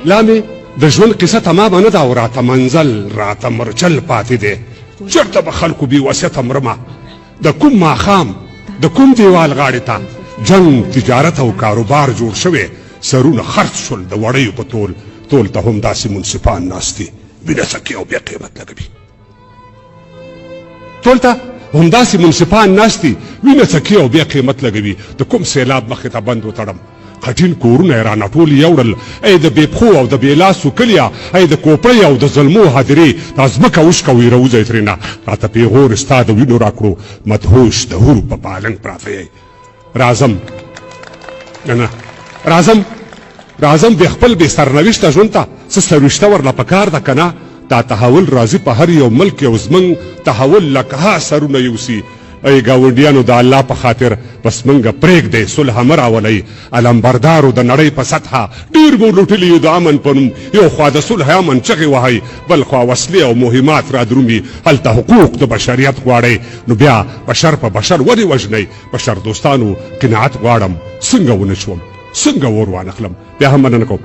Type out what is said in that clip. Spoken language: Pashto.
لا مې د ژوند قصه تمامه نه ده او راته منزل راته مرچل پاتې دی. چېرته به خلکو بې وصیته مرمه، د کوم ماښام د کوم دیوال غاړې ته جنګ، تجارت او کاروبار جوړ شوی، سرونه خرڅ شول د وړیو په تول، تول ته هم داسې منصفان ناست دي، وینه څکي او بیا قیمت لګوي. تول ته همداسې منصفان ناست دي، وینه څکي او بیا قیمت لګوي. د کوم سیلاب مخې ته بند وتړم، خټین کورونه یې رانه ټول یوړل. ای د بې پښو او د بې لاسو کلیه، ای د کوپړۍ او د زلمو هدیرې، دا ځمکه وشکوئ راوځئ ترېنه، راته پیغور ستا د وینو راکړو، مدهوش د حورو په پالنګ پراته یئ. راځم نه راځم، راځم بې خپل بې سرنوشته ژوند ته، څه سروشته ورله پکار ده که نه؟ دا تحول راځي په هر یو ملک یو زمونږ تحول لکه ها سرونه یوسي. ای ګاونډیانو د الله په خاطر بس مونږ پرېږدئ، صلح مه راولئ. علمبردارو د نړۍ په سطحه ډېر مو لوټلي یو د امن په نوم، یو خوا د صلح امن چغې وهئ، بل خوا وسلې او مهمات رادرومي، هلته حقوق د بشریت غواړئ، نو بیا بشر په بشر ولې وژنئ؟ بشر دوستانو قناعت غواړم، څنګه ونه شوم، څنګه اور وانخلم؟ بیا هم مننه کوم.